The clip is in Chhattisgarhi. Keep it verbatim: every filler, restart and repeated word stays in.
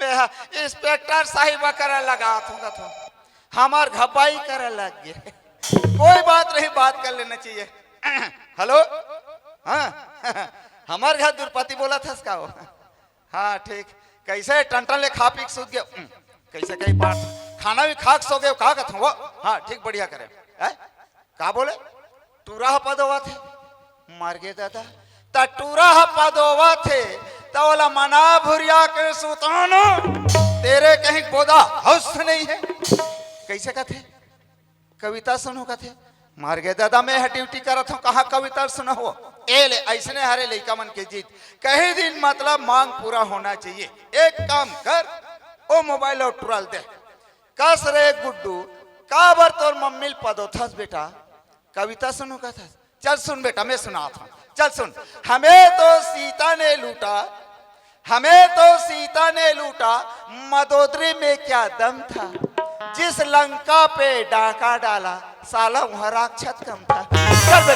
मैं हा इंस्पेक्टर साहिबा करा लगा थूंगा थो। हमार घबाई करा लग गए। कोई बात नहीं, बात कर लेना चाहिए। हेलो। हाँ। हमार घर दुरपति बोला थस का वो? हाँ ठीक। कैसे टंटन ले खा पी के सूत गए? कैसे कही बात? खाना भी खा के सो गए का कथों वो? हाँ ठीक, बढ़िया करे। है? का बोले? टूरा ह पदोवा थे। मर गए दादा। त टूरा ह पदोवा थे, त ओला मना भुरिया के सुतानो। तेरे कहीं बोदा हौस नहीं है। कैसे कथे? कविता सुनो कथे। मर गए दादा, मैं ह ड्यूटी करत हूँ, कहाँ कविता सुना हो? ए ले, ऐसने हरे लइका मन के जीत। कहीं दिन मतलब मांग पूरा होना चाहिए। एक काम कर, ओ मोबाइल और टुरल दे। कस रे गुड्डू, काबर तोर मम्मी ल पदोथस बेटा? कविता सुनो कथस। चल सुन बेटा, मैं सुनात हूँ। चल सुन। हमें तो सीता ने लूटा, हमें तो सीता ने लूटा, मदोदरी में क्या दम था? जिस लंका पे डाका डाला, साला वहाँ राक्षस कम था। चल बेटा।